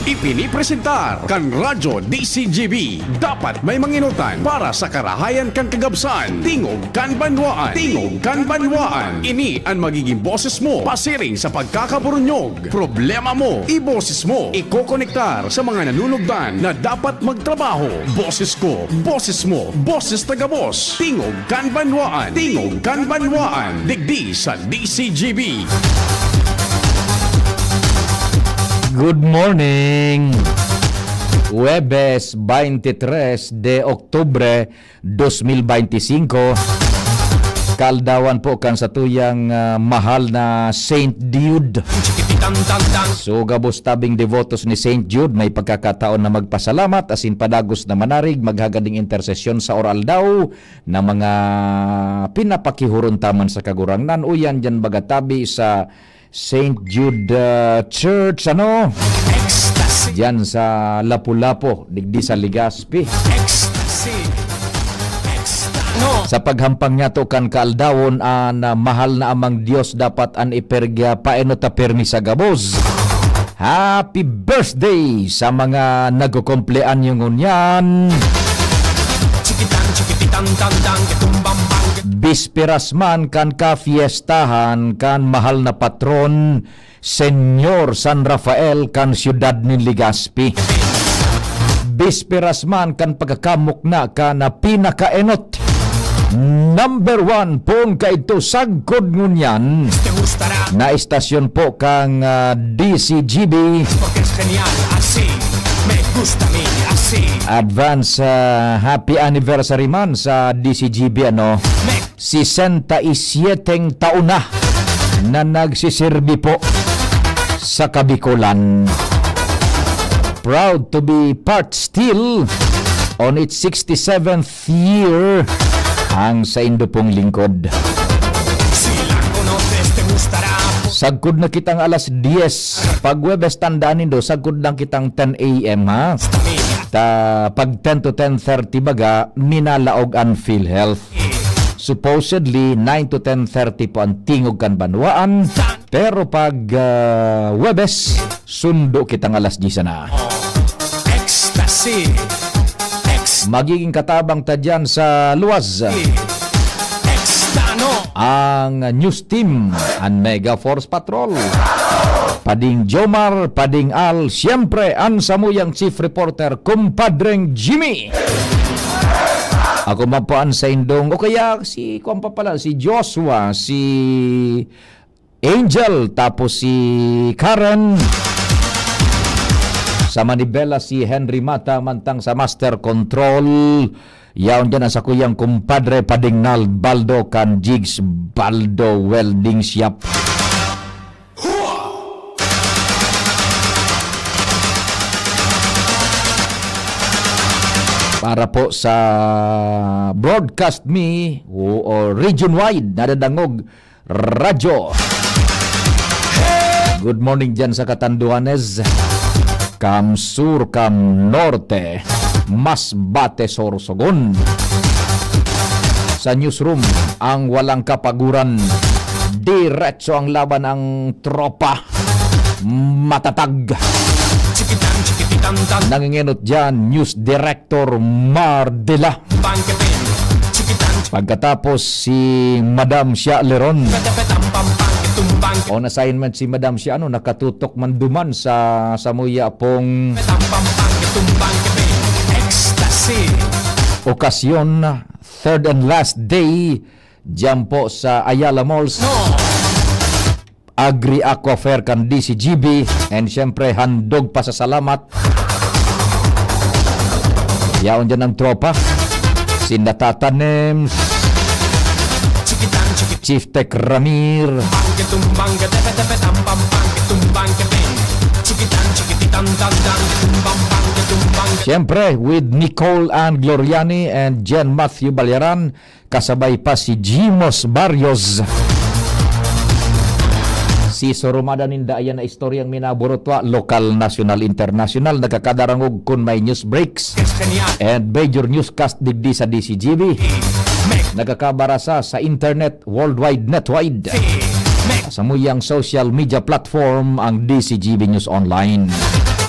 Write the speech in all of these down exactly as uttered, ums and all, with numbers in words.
Ipinipresentar kan Radyo D C G B. Dapat may manginutan para sa karahayan kan kagabsan. Tingog kan banwaan. Tingog kan banwaan. Ini an magiging boses mo pasiring sa pagkakaburunyog. Problema mo, iboses mo. Ikokonektar sa mga nanunugdan na dapat magtrabaho. Boses ko, boses mo, boses tagabos. Tingog kan banwaan. Tingog kan banwaan. Digdi sa D C G B. Good morning! Huwebes, twenty-tres de Octubre, dos mil beintisinko. Kaaldawan po kan satuyang, ah, mahal na Saint Jude. So, gabos tabing devotos ni Saint Jude, may pagkakataon na magpasalamat, asin padagos na manarig, maghagad ning intersesyon sa oral daw na mga pinapakihuron taman sa Kagurangnan. Uyan diyan baga tabi sa Saint Jude, ah, Church, ano? Ecstasy. Diyan sa Lapu-Lapu, digdi sa Legazpi. Ecstasy. Extano. Sa paghampang niyato kan kaaldawon, an, ah, mahal na Amang Dios dapat an iperga paeno ta pirmi sa gabos. Happy birthday sa mga nagkukumpleanyo ngunyan. Chikitan, chikipitan, tandang, kitumbang, bang, Bisperas man kan kafiestahan kan mahal na patron, Señor San Rafael kan siyudad nin Legazpi. Bisperas man kan pagkakamukna kan pinakaenot, number one, poon kaidto sagkod ngunyan na istasyon po kan, ah, D C G B. Porque es genial, así. Me gusta a mí, así. Advance, ah, happy anniversary man sa D C G B, ano? Me sesenta y siete taon na na nagsiserbi po sa Kabikolan. Proud to be part still on its sixty-seventh year ang saindo pong lingkod. Sagkod na kitang alas diyes. Pag Huwebes, tandaan nindo, sagkod lang kitang ten a m, ha? Ta, pag ten to ten thirty baga, minalaog an PhilHealth. Supposedly, nine to ten thirty po ang tingog kan banwaan. Pero pag, ah, Huwebes, sundo kitang alas diyes na. Ecstasy. Ex- Magiging katabang ta diyan sa luwas. Extano. Ang news team, ang Mega Force Patrol. Pading Jomar, Pading Al, siyempre, ang samuyang chief reporter, Kumpadreng Jimmy. Ako man po ang saindong, o kaya si, kwan pa pala, si Joshua, si Angel, tapos si Karen. Sa manibela, si Henry Mata, mantang sa master control, yaon diyan ang sakuyang kumpadre, Pading Nal Baldo, kan Jigs Baldo Welding Shop. Para po sa Broadcast Me o, o region-wide, nadadangog radyo. Good morning dyan sa Catanduanes. Kam Sur, Kam Norte, Masbate, Sorsogon. Sa newsroom, ang walang kapaguran. Diretso ang laban, ang tropa. Matatag. Nangingenot dyan, News Director Mardela. Pagkatapos, si Madam Shia Leron. On assignment si Madam Shia, ano, nakatutok man duman sa, sa muya pong Ecstasy. Okasyon, third and last day, dyan po sa Ayala Malls. Agri Aqua Fair kan D C G B. And syempre, handog pasasalamat. Yaon dyan ang tropa. Si Natatanem. Chief Tech Ramir. Siyempre, with Nicole Ann Gloriani and Jen Matthew Balyaran, kasabay pa si Jimos Barrios. Si Sorumada ninda, ayan na istoryang minaburutwa, lokal, nasyonal, internasyonal, nagkakadarangog kun may news breaks and major newscast digdi sa D C G B. Nagkakabarasa sa internet, worldwide, netwide. Sa muyang social media platform, ang D C G B News Online.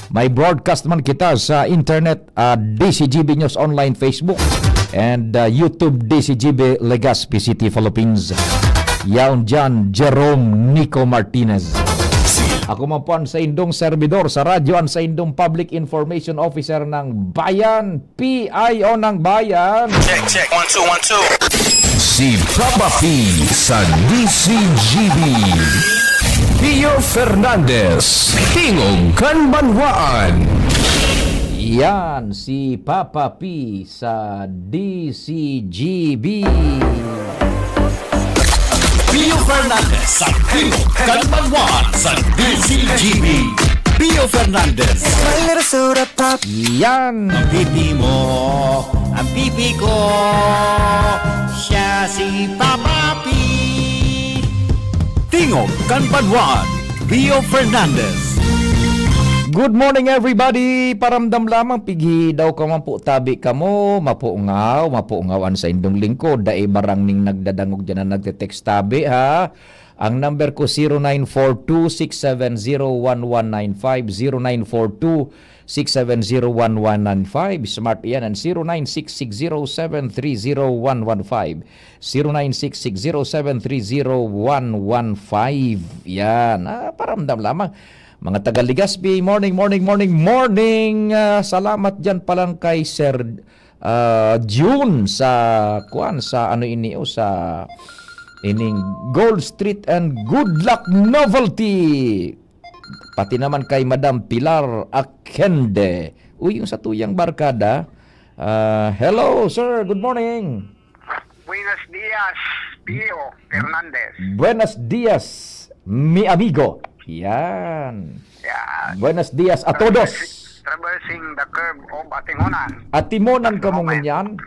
May broadcast man kita sa internet, ah, D C G B News Online Facebook and, ah, YouTube, D C G B Legazpi City, Philippines. Yaon dyan, Jerome Nico Martinez. Ako man po ang saindong servidor sa radyo, ang saindong public information officer ng bayan, P I O ng bayan. Check, check. One, two, one, two. Si Papa P sa D C G B. Pio Fernandez, Tingog kan Banwaan. Yan, si Papa P sa D C G B. Pio Fernandez sa Tingog kan Banwaan sa D C G B. Pio Fernandez. My little soda pop. Yan. Ang pipi mo, ang pipi ko, siya si Papa P. Tingog kan Banwaan, Pio Fernandez. Good morning, everybody. Paramdam lamang, pighi daw ka man po, tabi kamo, mapungaw, mapungaw an saindong lingkod. Dai barang ning nagdadangog dyan na nagte-text tabi, ha? Ang number ko, zero nine four two six seven zero one one nine five, zero nine four two six seven zero one one nine five. Smart iyan, ang zero nine six six zero seven three zero one one five. Zero nine six six zero seven three zero one one five. Yan. Ah, paramdam lamang. Mga taga Legazpi, morning, morning, morning, morning. Ah, salamat dyan palang kay Sir, ah, June sa, kuan, sa ano ini, o sa ining Gold Street and Good Luck Novelty. Pati naman kay Madam Pilar Akende. Uy, yung sa tuyang barkada. Ah, hello, sir. Good morning. Buenos dias, Pio Fernandez. Buenos dias, mi amigo. Yan. Yan. Buenos dias a todos. Traversing, traversing the curve of Atimonan. Atimonan ka mo ngunyan?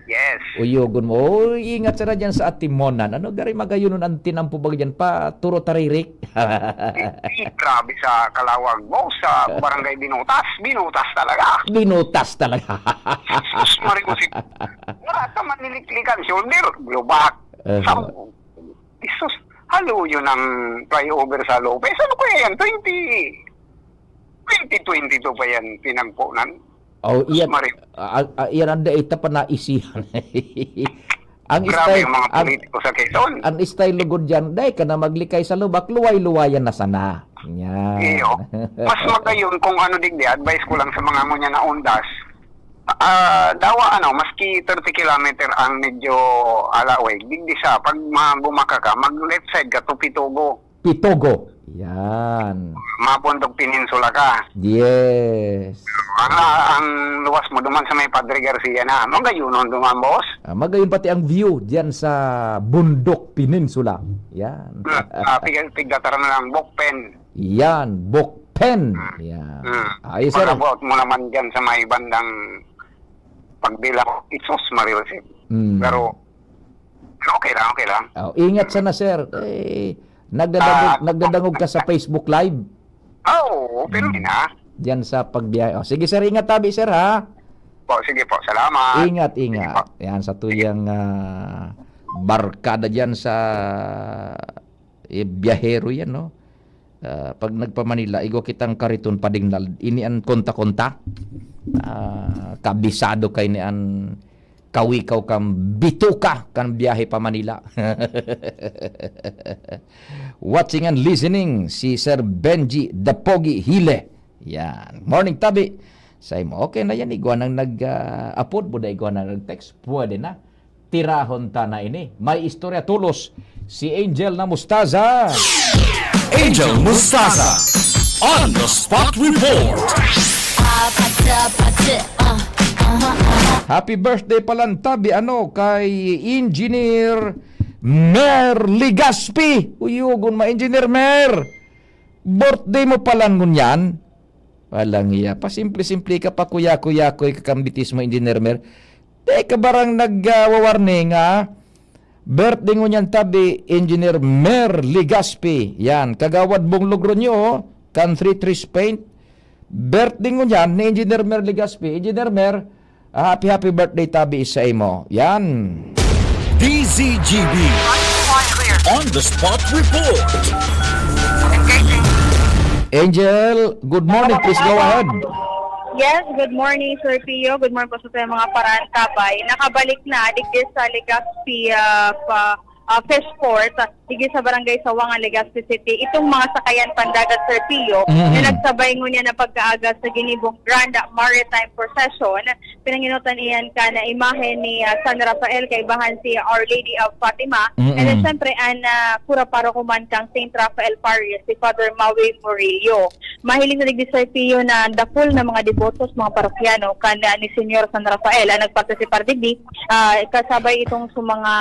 Yes. Uyogon mo. Uy, ingat sana dyan sa Atimonan. Ano, gari magayonon ang tinampo ba dyan pa? Turo taririk. Di, di, grabe sa kalawag mo, sa barangay Binutas. Binutas talaga. Binutas talaga. Sus, Mario Jose. Wala ka maniliklikan, shoulder, globak. Aha. Sa, Jesus, haluyo ng flyover sa Lopez. Ano kaya yan? Twenty, twenty twenty-two pa yan, pinagpunan. Oh, iyan, Mario. Ah, ah, iyan ang data pa naisihan. Ang Grabe style, yung mga ang, politiko sa Quezon. Ang style lugod dyan, dai ka na maglikay sa lubak, luway-luwayan na sana. Yan. Iyo. Mas magayon kung ano, digdi, advice ko lang sa mga ngunyan na undas. Ah, dawa, ano, maski thirty kilometer ang medyo alaweg, digdi sa, pag magumaka ka, mag left side ka, to Pitogo. Pitogo. Yan. Mabundok Peninsula ka. Yes. Ang, ang luwas mo duman sa may Padre Garcia na. Magayonon duman, boss. Ah, magayon pati ang view diyan sa Bundok Peninsula. Yan. Hmm. Ah, tig-, tigdataran na lang, Bokpen. Yan, Bokpen. Hmm. Yan. Hmm. Ayos, sir. Pag-abot mo naman diyan sa may bandang Pagbilang, Jesus, Mario Jose. Hmm. Pero, pero okay lang, okay lang. Oh, ingat sana, sir. Eh, nagdadangog, Ah, nagdadangog ka sa Facebook Live. Ah, oo, pero Hmm. yun, ah. Diyan sa pagbiyahe. Oh, sige, sir, ingat tabi, sir, ha? Po, sige po, salamat. Ingat, Sige ingat. po. Yan, sa tuyang, ah, barkada diyan sa, eh, biyahero yan, no? Ah, pag nagpa-Manila, igwa kitang kariton padingnal. Ini an konta-konta. Ah, kabisado kay ni an kawikaw kan bituka kan biyahe pa Manila. Watching and listening, si Sir Benji Dapogi Hile. Yan. Morning, tabi. Sa imo, okay na yan. Igwa nang nag, ah, apod mo na, igwa nang nag-text. Pwede na. Tirahon ta na ini. May istorya tolos si Angel na Mustaza. Angel Mustaza, on the spot report. Happy birthday palan tabi, ano, kay Engineer Mer Legaspi. Uyogon ma, Engineer Mer. Birthday mo palan ngunyan. Walang iya. Pasimple-simple ka, pakuya-kuyakoy ka kan bitis mo, Engineer Mer. Di ka barang nag, ah, wa-warning, ah. Birthday ngunyan tabi, Engineer Mer Legaspi. Yan, Kagawad Bong Logroño, oh. Kan Three Trees Paint. Birthday ngunyan ni Engineer Mer Legaspi. Engineer Mer, ah, happy, happy birthday tabi sa imo. Yan. D Z G B on the spot report. Angel, good morning. Please go ahead. Yes, good morning, Sir Pio. Good morning po sa mga parantabay. Nakabalik na digdi sa Legazpi, ah, pa, ah, Fish Port, ah, digdi sa Barangay Sawangan, Legazpi City. Itong mga sakayan pandagat, Sir Pio, Mhm. na nagsabay ngunyan na pagkaaga sa ginibong Grand Maritime Procession, pinanginutan iyan kan imahe ni, ah, San Rafael, kaibahan si Our Lady of Fatima. Mm-mm. And then, syempre, an, ah, kura paroko man kang Saint Rafael Parish, si Father Maui Murillo. Mahiling na digdi sa Pio na dapol na mga debotos, mga parokyano, kan, ah, ni Señor San Rafael, ang nagpartisipar digdi, ah, kasabay itong sa mga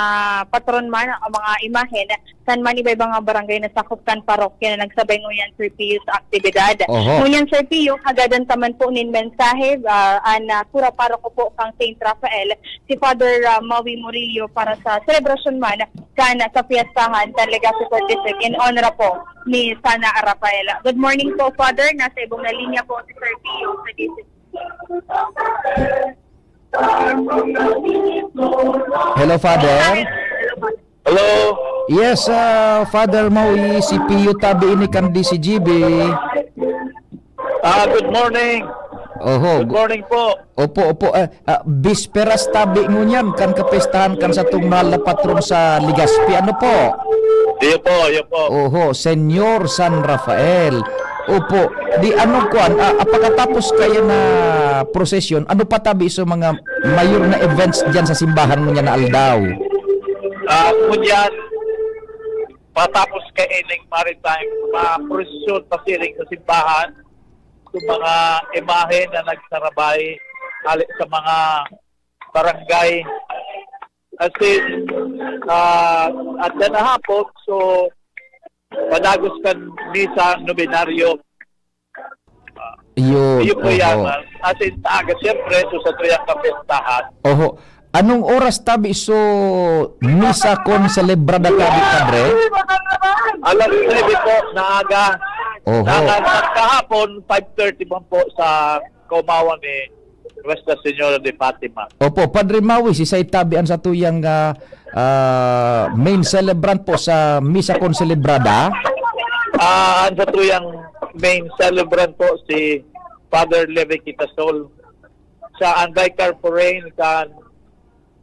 patron man, o mga imahen, kan man iba-ibang mga barangay na sakop kan parokya na nagsabay ngunyan, Sir Pio, sa aktibidad. Oho. Ngunyan, Sir Pio, hagadan ta man po nin mensahe, ah, an, ah, kura paroko po kang Saint Rafael, si Father, ah, Maui Murillo, para sa selebrasyon man kan sa piyestahan kan Legazpi Forty-Six in honor po ni Sana Rafael. Good morning po, Father. Nasa ibong na linya po si Sir Pio sa D C. Hello, Father. Hello. Yes, ah, Father Maui, si Pio tabi ini kan D C G B. Ah, good morning. Oho. Good morning po. Opo, opo. Ah, ah, bisperas tabi ngunyan kan kapestahan kan satong mahal na patron sa Legazpi. Ano po? Iyo po, iyo po. Oho, Señor San Rafael. Opo. Di ano kuan, ah, ah, pagkatapos kaya na prosesyon, ano pa tabi sa mga mayor na events diyan sa simbahan ngunyan na aldaw? Ah, ngunyan, patapos kay ining maritime, ma-prosesyon pasiring sa simbahan, sa mga imahe na nagsarabay hali sa mga barangay. As in, ah, at yan na hapon, so, padagos kan misa, nobenaryo. Yun, Iyo po yan, oho. Ah, as in, aga, siyempre, so, sa tuyang kapestahan. Oho. Anong oras tabi so misa con celebrada tabi, Padre? Alas nuebe po na aga. Oho. Na, na, na, kahapon, five thirty man po sa kaumawan ni Nuestra Señora de Fatima. Opo, Padre Maui, si Say tabi an satuyang, ah, ah, main celebrant po sa misa con celebrada? Ah, ang satuyang main celebrant po si Father Levi Quitasol. Siya ang vicar forain kan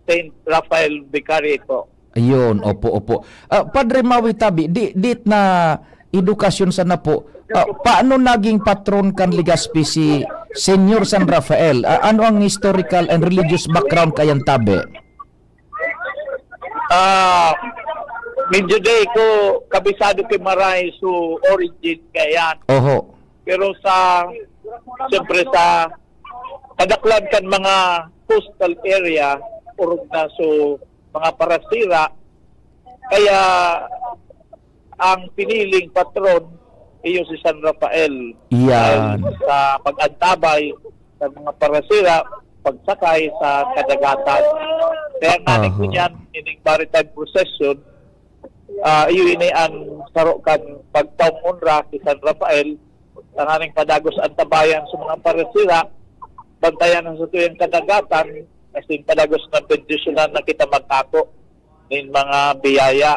Saint Raphael Vicariate po. Ayun, opo, opo. Ah, Padre Maui tabi, di, dit na edukasyon sana po. Ah, paano naging patron kan Legazpi si Señor San Rafael? Ah, ano ang historical and religious background kayan tabi? Ah, medyo di ko kabisado kay maray so origin kayan. Oho. Pero sa, siyempre sa kadaklan kan mga coastal area, orog na so mga parasira, kaya ang piniling patron iyo si San Rafael. Iyan. Dahil sa pag-antabay sa mga parasira, pagsakay sa kadagatan. Kaya nga Aha. ngunyan, ining maritime procession, ah, iyo ini ang saro kan pagpamunra ki San Rafael, tanganing padagos ang tabayan sa mga parasira, bantayan ang satuyang kadagatan, asin padagos na bendisyonan na kita magtako nin mga biyaya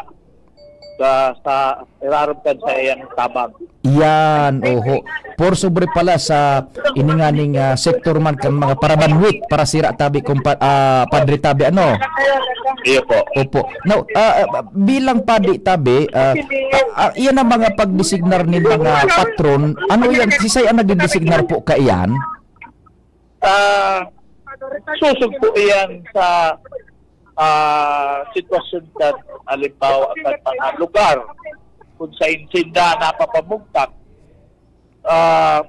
sa, sa irarom kan sa iyang tabang. Yan, oho. Por sobre pala sa ininganing, ah, sektor man kan mga parabanwit, parasira tabi, kumpa-, ah, Padre tabi, ano? Iyo po. Opo. Now, ah, ah, bilang padi tabi, ah, ah, ah, iyan ang mga pagdesignar ni mga patron. Ano yan? Si Say ang nagdedesignar po kaiyan? Ah, susog po iyan sa, ah, sitwasyon kan, halimbawa, kan mga lugar kung sain sinda napapamugtak. Ah,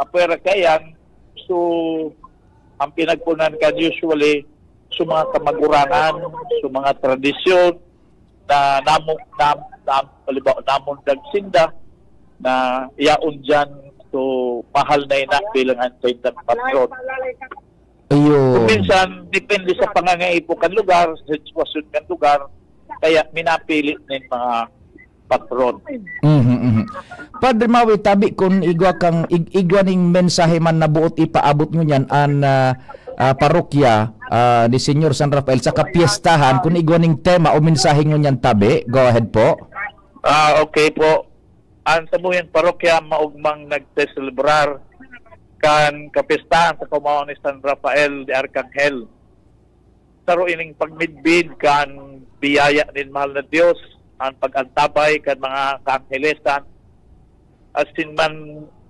apwera kaiyan, so, ang pinagpunan kan usually, so, mga kamagurangan, so, mga tradisyon, na namo-, nam-, nam-, halimbawa, namundag sinda na yaon diyan, so, mahal na ina bilang an saindang patron. Ayun. Kung minsan, depende sa pangangaipo kan lugar, sa sitwasyon kan lugar, kaya minapili nin mga patron. Mhm, mhm. Padre Mawi, tabi kun igwa kang, ig-, igwa ning mensahe man na boot ipaabot ngunyan an, ah, ah, parokya, ah, ni Señor San Rafael sa kapyestahan, kun igwa ning tema o mensahe ngunyan tabi, go ahead po. Ah, okay po. An samuyang parokya maogmang nagseselebrar kan kapistahan sa pamawang ni San Rafael de Arcangel. Saro ining pagmidbid kan biyaya nin mahal na Dios, an pag-antabay kan mga kaanghelesan, asin man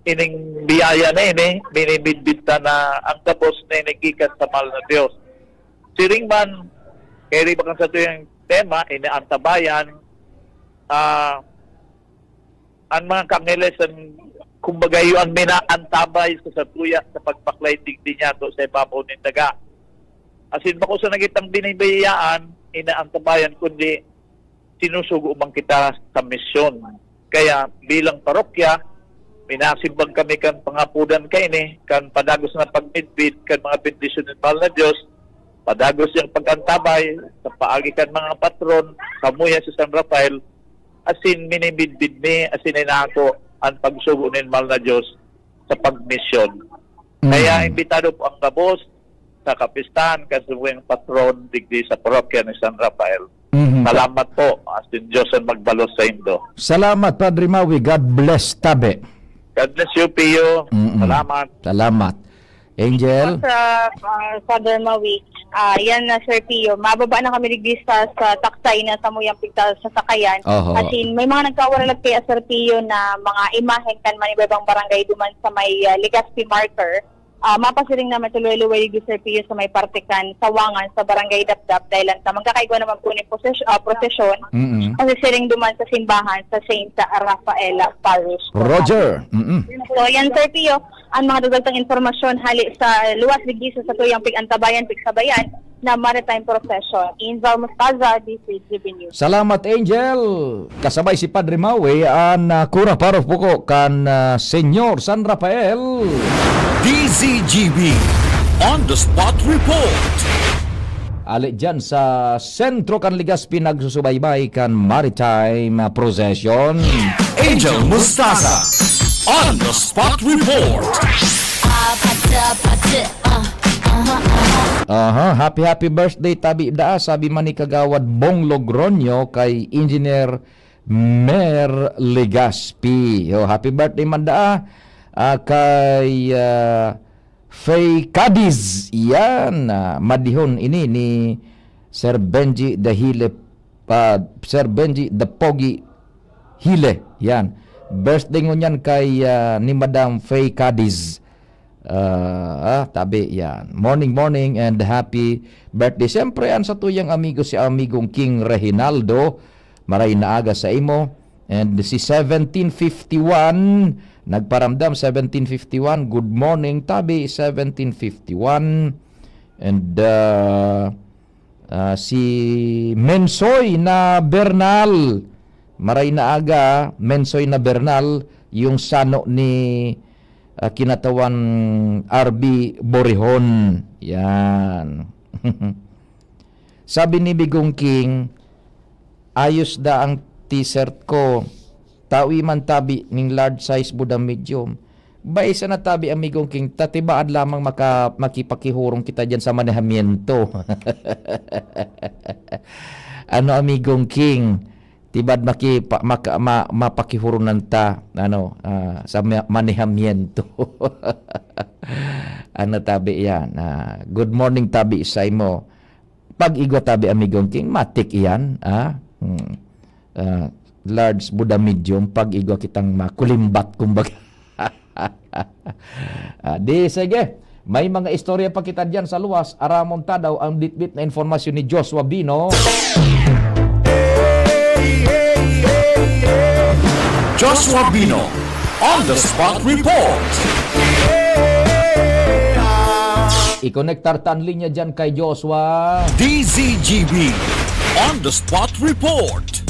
ining biyaya na ini, minimidbid ta na ang gabos na ini gikan sa mahal na Dios. Siring man, kairiba kan satuyang tema, inaantabayan, ah, an mga kaanghelesan, kumbaga, iyo an minaantabay sa satuya sa pagpaklay digdi niyato sa ibabaw nin daga. Asin bako sana kitang binibayaan, inaantabayan, kundi sinusugo man kita sa misyon. Kaya bilang parokya, minasimbag kami kan pangapodan kaini, kan padagos na pagmidbid kan mga bendisyon nin mahal na Dios, padagos niyang pag-antabay sa paagi kan mga patron, samuya si San Rafael, asin minimidbid mi, asin inako an pagsugo nin mahal na Dios sa pagmisyon. Kaya Mm. imbitado po ang gabos sa kapistahan kan samuyang patron digdi sa parokya ni San Rafael. Mhm. Salamat po, asin Dios an magbalos saindo. Salamat, Padre Maui. God bless, tabi. God bless you, Pio. Mm-mm. Salamat. Salamat. Angel? Sa, ah, Father Maui, ah, yan na, Sir Pio. Mababa na kami digdi sa, sa taksay na samuyang pigtal sa sakayan. Oho. As in, may mga nagkawaralag kaya, Sir Pio, na mga imahen kan man iba-ibang barangay duman sa may, ah, Legazpi marker. Ah, mapasiring naman sa luway-luway digdi, Sir Pio, sa may parte kan Sawangan, sa Barangay Dapdap, dahil lang ta, magkakaigwa naman po ni poses-, ah, prosesyon. Mm-mm. Kasi siring duman sa simbahan sa Saint Rafael Parish. Roger. Mm-mm. So, yan, Sir Pio, ang mga dagdag tang impormasyon hali sa luwas digdi sa satuyang pig-antabayan, pigsabayan na maritime procession. Angel Mustaza, D C G B News. Salamat, Angel. Kasabay si Padre Maui, an, ah, kura paroko kan, ah, Señor San Rafael. D Z G B on the spot report. Ali dyan sa sentro kan Legazpi, nagsusubaybay kan maritime, ah, procession. Angel Mustaza on the spot report. Aha, happy, happy birthday, tabi daa, sabi man ni Kagawad Bong Logroño kay Engineer Mer Legaspi. Yo, happy birthday man daa, ah, kay, ah, Faye Cadiz. Yan, ah, madihon ini ni Sir Benji the Hile, ah, Sir Benji the Pogi Hile. Yan. Birthday ngunyan kay, ah, ni Madam Faye Cadiz. Ah, ah, tabi yan. Morning, morning, and happy birthday. Siyempre, ang satuyang amigo, si Amigong King Reginaldo. Maray na aga sa imo. And si seventeen fifty-one, nagparamdam, seventeen fifty-one. Good morning, tabi, seventeen fifty-one. And, ah, Ah, si Mensoy na Bernal. Maray na aga, Mensoy na Bernal, yung sano ni, ah, kinatawan R B Borihon. Yan. Sabi ni Bigong King, "Ayos da ang t-shirt ko. Tawi man tabi ning large size buda medium." Bai sana tabi, Amigong King, ta tibaad lamang maka-, makipakihurong kita diyan sa manehamiento. Ano, Amigong King, tibaad makipa-, maka-, ma-, mapakihuronan ta, ano, ah, sa ma-, manehamiento. Ano, tabi yan? Ah, good morning, tabi, sa imo. Pag-igwa tabi, Amigong King, matik iyan, ah? Hmm. Ah, large buda medium, pag-igwa kitang makulimbat, kumbaga. Ah, di, sige. May mga istorya pa kita diyan sa luwas. Aramon ta daw ang bitbit na informasyon ni Joshua Bino. Joshua Bino on the spot report. I-connectar ta an linya diyan kay Joshua. D Z G B on the spot report.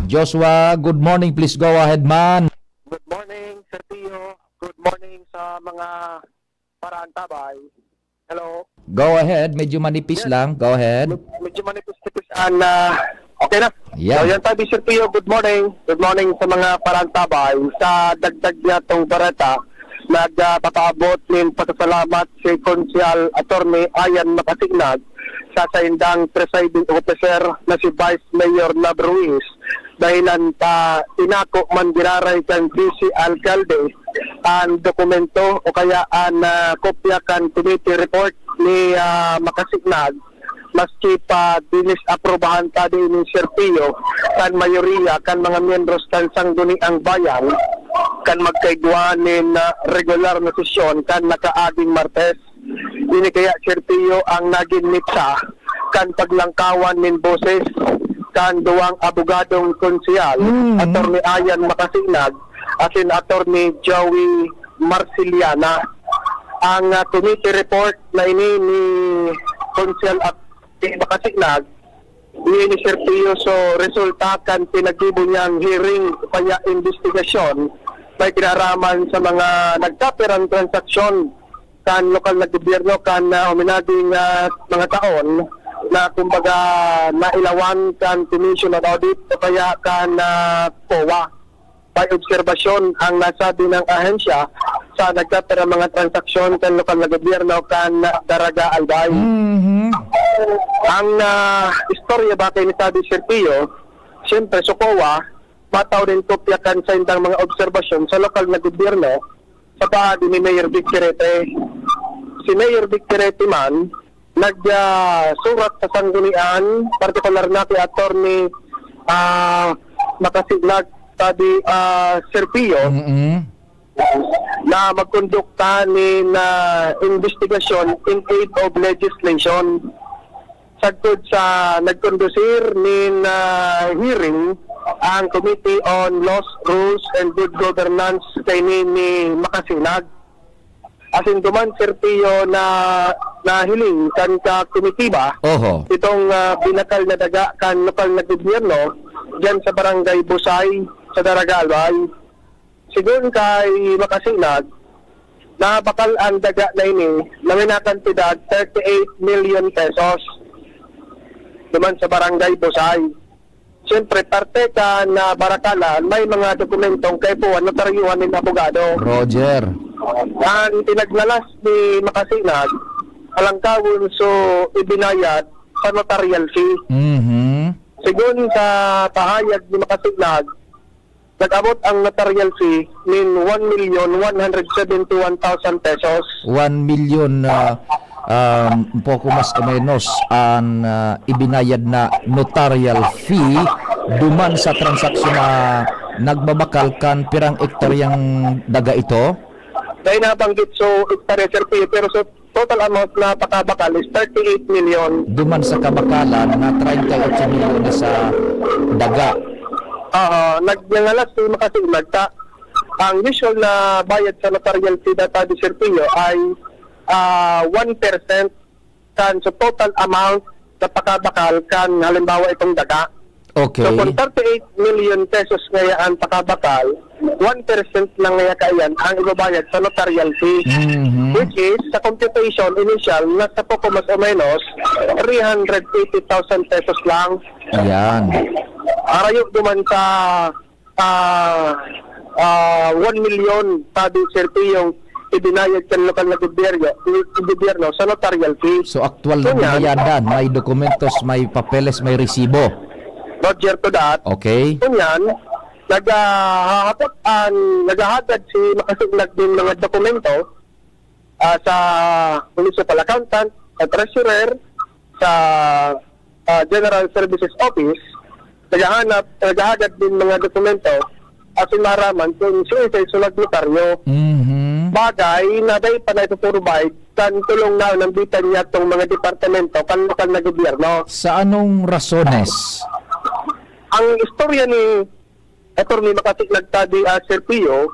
Joshua, good morning. Please go ahead, man. Good morning, Sir Pio. Good morning sa mga paraantabay. Hello. Go ahead. Medyo manipis Yes. lang. Go ahead. Med-, medyo manipis-nipis ang, ah, okay na. Yan. So, yan tabi, Sir Pio. Good morning. Good morning sa mga paraantabay. Sa dagdag niya tong bareta, nagpapaabot nin pasasalamat si Konsehal Attorney Ian Makasignag sa saindang presiding officer na si Vice Mayor Lab Ruiz dahilan ta inako man giraray kan vice alkalde an dokumento o kaya an, ah, kopya kan committee report ni, ah, Makasinag, maski pa dinisaprubahan ta din ni Serpio kan mayoriya kan mga miyembros kan Sangguniang Bayan kan magkaigwa nin, ah, regular na sesyon kan nakaaging Martes. Ini kaya, Serpio, ang nagin mitsa kan paglangkawan nin boses kan duwang abogadong konsehal, Mm. Attorney Ian Makasinag asin Attorney Joey Marciliana. Ang, ah, committee report na ini ni Konsehal at ni Makasinag, ini ni Serpio, so resulta kan pinaggibo niyang hearing o kaya investigasyon may kinaraman sa mga nagkapirang transaksyon kan lokal na gobyerno kan, ah, huminaging, ah, mga taon na kumbaga nailawan kan Commission on Audit o kaya kan, ah, COA. May obserbasyon ang nasabi ng ahensya sa nagkapirang mga transaksyon kan lokal na gobyerno kan Daraga Albay. Mhm. Ang, ah, istorya ba kay ni Tabi Serpio, siyempre, sa COA, matao nin kopya kan saindang mga obserbasyon sa lokal na gobyerno sa paagi ni Mayor Vic Perete. Si Mayor Vic Perete man, nag, ah, surat sa sanggunian, partikular na kay Attorney, ah, Makasinag, Tabi, ah, Serpio, Mm-mm. na magkondukta nin, ah, investigasyon in aid of legislation. Sagkod sa nagkondusir nin, ah, hearing ang Committee on Laws, Rules, and Good Governance kaini ni Makasinag. Asin duman, Serpio, na nahiling kan ka komitiba Oho. itong, ah, binakal na daga kan lokal na gobyerno diyan sa Barangay Busay, sa Daraga Albay. Sigon kay Makasinag, nabakal ang daga na ini na may nakantidad thirty-eight million pesos duman sa Barangay Busay. Siyempre, parte ka na barakalan, may mga dokumentong kaipuhan, notaryuhan nin abogado. Roger. Ang pinaglalas ni Makasinag, alangkawon so ibinayad sa notarial fee. Mhm. Sigon sa pahayag ni Makasinag, nag-abot ang notarial fee nin one million one hundred seventy-one thousand pesos. One million, ah, um, poco mas o menos an, ah, ibinayad na notarial fee duman sa transaksyon na nagbabakal kan pirang ektaryang daga ito? Dahil nabanggit so ektarya, Sir Pio, pero so total amount na pakabakal is thirty-eight million. Duman sa kabakalan na treinta y ocho milyones sa daga. Oo, nag-, nangalas si Makasinag ta ang usual na bayad sa notarial fee data de Sir Pio ay, ah, one percent kan sa total amount na pakabakal kan halimbawa itong daga. Okay. So, kung thirty-eight million pesos ngaya ang pakabakal, one percent lang ngaya kaiyan ang ibabayad sa notarial fee. Mhm. Which is, sa computation initial, nasa poco mas o menos three hundred eighty thousand pesos lang. Yan. Arayo duman sa, ah, ah, one million, sabi, Sir P, yung ibinayad sa lokal na gobyerno, gobyerno sa notarial fee. So, aktual na Ngunyan, binayadan, may dokumentos, may papeles, may resibo. Roger to that. Okay. Ngunyan, naghahapot an, naghahagad si Makasinag nin mga dokumento, ah, sa municipal accountant, sa treasurer, sa, ah, General Services Office, naghahanap, naghahagad nin mga dokumento asin maaraman kung siisay so nagnotaryo. Mhm. Bagay na dai pa naipoprovide kan tolong na nambitan niya tong mga departamento kan lokal na gobyerno. Sa anong rasones? Ang istorya ni Attorney Makasinag ta di, ah, Sir Pio,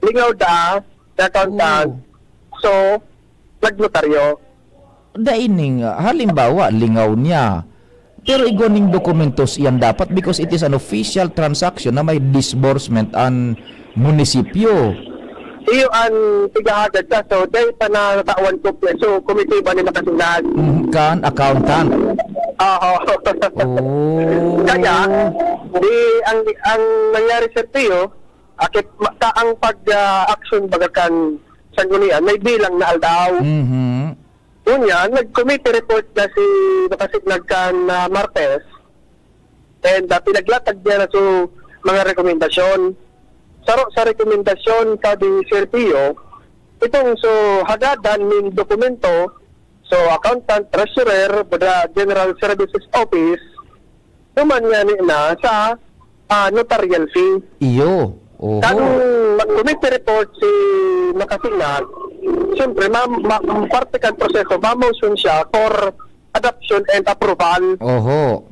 lingaw daa, na accountant. Oo. So, nagnotaryo. Dai ning, ah, halimbawa, lingaw niya. Pero igwa ning dokumentos iyan dapat because it is an official transaction na may disbursement an munisipyo. Iyo an tigahagad ka, so dai pa natawan kopya. So, komitiba ni Makasinag. Mhm, kan accountant. Oo. Oh. Kaya, di, ang, ang nangyari, Sir Pio, akit ma-, ta ang pag, ah, action baga kan sanggunian, may bilang na aldaw. Mhm. Ngunyan, nag-committee report na si Makasinag kan, ah, Martes, And, ah, pinaglatag niya na so mga rekomendasyon. Saro sa rekomendasyon, sabi ni Sir Pio, itong so hagadan nin dokumento, so accountant, treasurer, buda General Services Office, duman ngani na sa, ah, notarial fee. Iyo. Oho. Kan mag-committee report si Makasinag, siyempre, ma-, ma-, parte kan proseso, ma-motion siya for adoption and approval. Oho.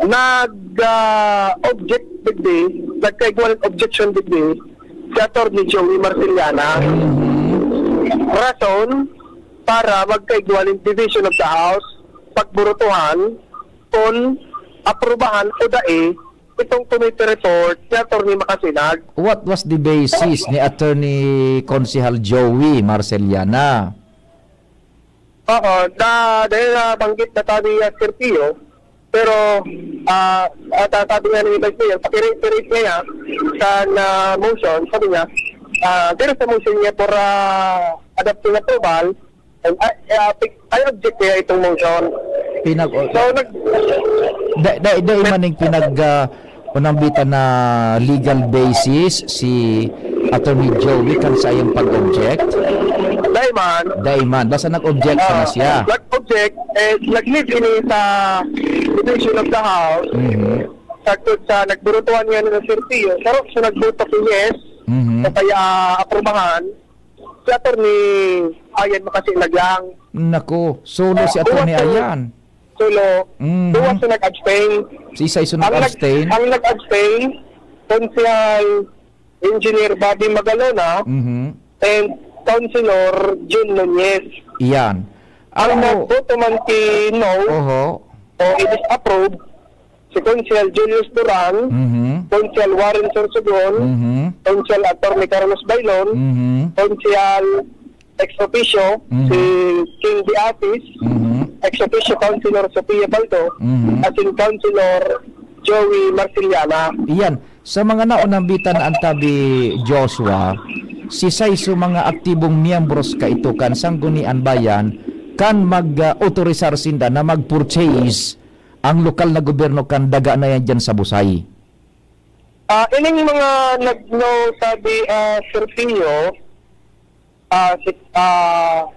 Nag, ah, object digdi, nagkaigwa ng objection digdi si Attorney Joey Marcellana. Mhm. Rason para magkaigwa nin Division of the House, pagburutuhan, kung aprubahan o dai itong committee report ni Attorney Makasinag. What was the basis ni Attorney Konsehal Joey Marcellana? Oo, da-, dahil nabanggit na tabi ni Sir Pio, pero, ah, at, ah, sabi nga ni Vice Mayor, paki-re-, paki-read niya sa, na motion, sabi niya, ah, there is a motion niya for, ah, adopting approval, and, ah, ah, pic-, I object kaya itong motion. Pinag- So, nag- Da-, da-, dai man ning pinag-, ah, panambitan na legal basis si Attorney Joey kan saiyang pag-object? Dai man. Dai man. Basta nag-object sana Ah, siya. Nag-object, eh, nag-leave ini sa Division of the House. Mhm. Sagkod sa nagburutuhan niya ni Sir Pio, saro siya nagboto ko yes, Mhm. o kaya aprubahan, si Attorney Ayan Makasinag lang. Nako, solo si Ah, Attorney duwa sa Ayan. Solo, Mhm. duwa sa nag-abstain. Si isa iso Ang nag-, nag-abstain? ang nag-abstain, Konsehal Engineer Bobby Magalona Mhm. and Councilor Jun Nunez. Iyan. Ang Alam mo nagboto man ki no Oho. o i-disapprove, si Konsehal Julius Duran, Mhm. Konsehal Warren Sorsogon, Mhm. Konsehal Attorney Carlos Bailon, Mhm. Konsehal ex officio, Mhm. si King Beatis, Mhm. ex officio Councilor Sofia Baldo, Mhm. asin Councilor Joey Marcellana. Iyan, sa mga naunambitan na antabi, Joshua, si say sa mga aktibong miyembros kaito kan Sanggunian Bayan kan mag, ah, otorisar sinda na mag-purchase ang lokal na gobyerno kan daga na yan dyan sa Busay. Ah, ining mga nagno sabi, ah, Sir Pio, ah, si, ah,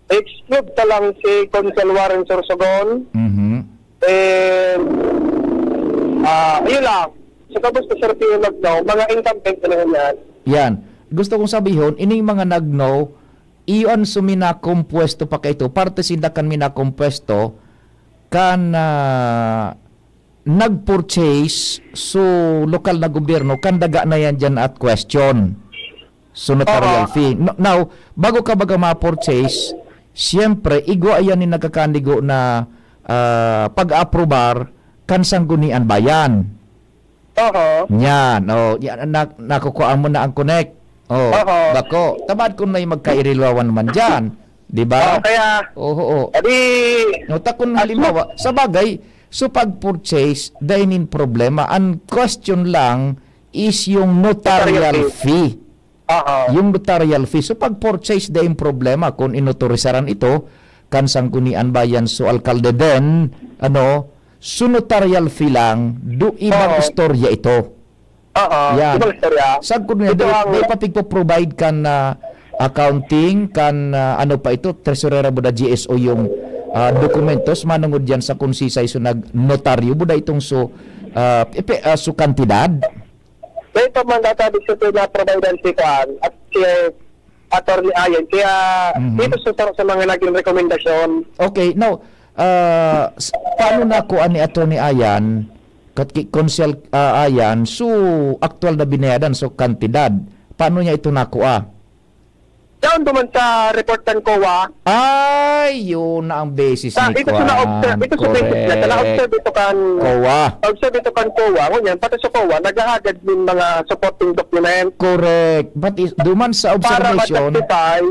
exclude ta lang si Konsehal Warren Sorsogon. Mhm. And, ah, yun lang. Sa kabos ni Sir Pio Magno, mga incumbent na naman yan. Yan. Gusto kong sabihon, ining mga nagno, iyo an suminakompuesto pa kaito, parte sinda kan minakompuesto, kan, ah, nag-purchase so lokal na gobyerno kan daga na yan dyan at question. So, notarial Oo. fee. No-, now, bago ka baga ma-purchase, siyempre, igwa yan ni nagkakandigo na, ah, pag-aprobar kan Sanggunian Bayan. Oo. Yan. Oh, yan, na-, nakukuhaan mo na ang connect. Oh, Oo. bako. Tamad kung may magkairilawan man dyan. Di ba? Oo, kaya, Oo, oo. adi, No, ta kung at halimbawa, sa bagay, so pag-purchase, dahil nin problema, ang question lang is yung notarial Notarial fee. fee. Oo. Yung notarial fee. So pag-purchase, dahil yung problema kung inautorisaran ito, kan Sanggunian Bayan, so alkalde din, ano, so notarial fee lang, do ibang Oo. istorya ito. Oo, Yan. ibang istorya. Sagkod nga, Ito dai, ang dai pa pigpo-provide kan, ah, accounting, kan, ah, ano pa ito, tresurera buda G S O yung, ah, dokumentos, manungod yan sa kung sisay so nag-notaryo buda itong so, ah, epe-, ah, so kantidad. May pa man data dito na provider si Kuan at si Attorney Ayan. Kaya Mhm. dito sa, sa mga naging rekomendasyon. Okay, now, ah, s-, paano nakuha ni Attorney Ayan, kat-, ki-, Konsehal, ah, Ayan, so aktual na binayadan, so kantidad, paano niya ito nakuha? Doon duman sa report kan COA. Ay, yun na ang basis Sa, ni ito sa Kuan. na-observe, ito sa basis niya, sa Correct. na-observe ito kan, COA. observe ito kan COA, ngunyan, pati sa COA, naghahagad ng mga supporting document Correct. But is, duman sa para observation, ma-justify,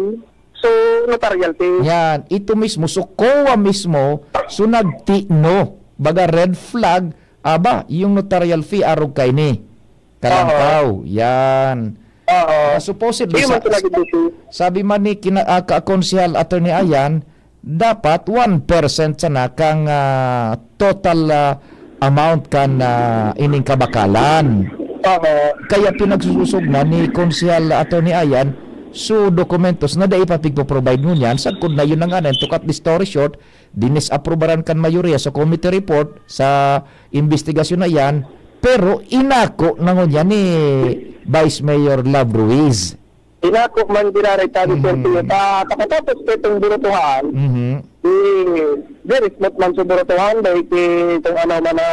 so, notarial fee. Yan, ito mismo, so COA mismo, so nagtino, baga red flag, aba, yung notarial fee, arog kaini. Kalantaw, Oo. yan. Oo. Ah, supposedly, Hindi man sa-, ito naging issue. sabi man ni kina-, ah, ka-, Konsehal Attorney Ayan, dapat one percent sana kang, ah, total, ah, amount kan, ah, ining kabakalan. Oho. Kaya pinagsusog na ni Konsehal Attorney Ayan, so dokumentos na dai pa pigpo-provide ngunyan, sagkod na yun na nga na, to cut the story short, dinisaprubaran kan mayoriya sa committee report sa investigasyon na yan, pero inako na ngunyan ni Vice Mayor Love Ruiz. Inako man giraray tabi, Sir Mhm. Pio. Ta, pakatapos ko itong burutuhan, Mhm. eh, very smooth man sa burutuhan, dahil ki-, kung ano man na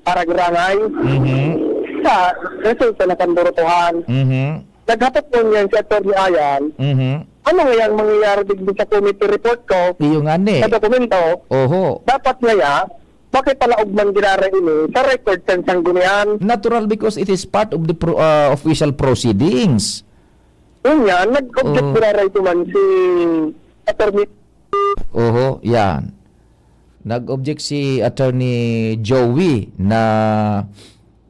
paragrangay. Mhm. Sa resulta na kan burutuhan. Mhm. Naghapot ngunyan si Attorney Ayan, Mhm. ano ngayang mangyayari digdi sa committee report ko, Iyo nga ni. sa dokumento? Oho. Dapat ngaya, makipalaog man giraray ini sa record kan sanggunian. Natural, because it is part of the pro-, ah, official proceedings. Yun nga, nag-object Oh. giraray ko man si Attorney. Oho, yan. Nag-object si Attorney Joey na,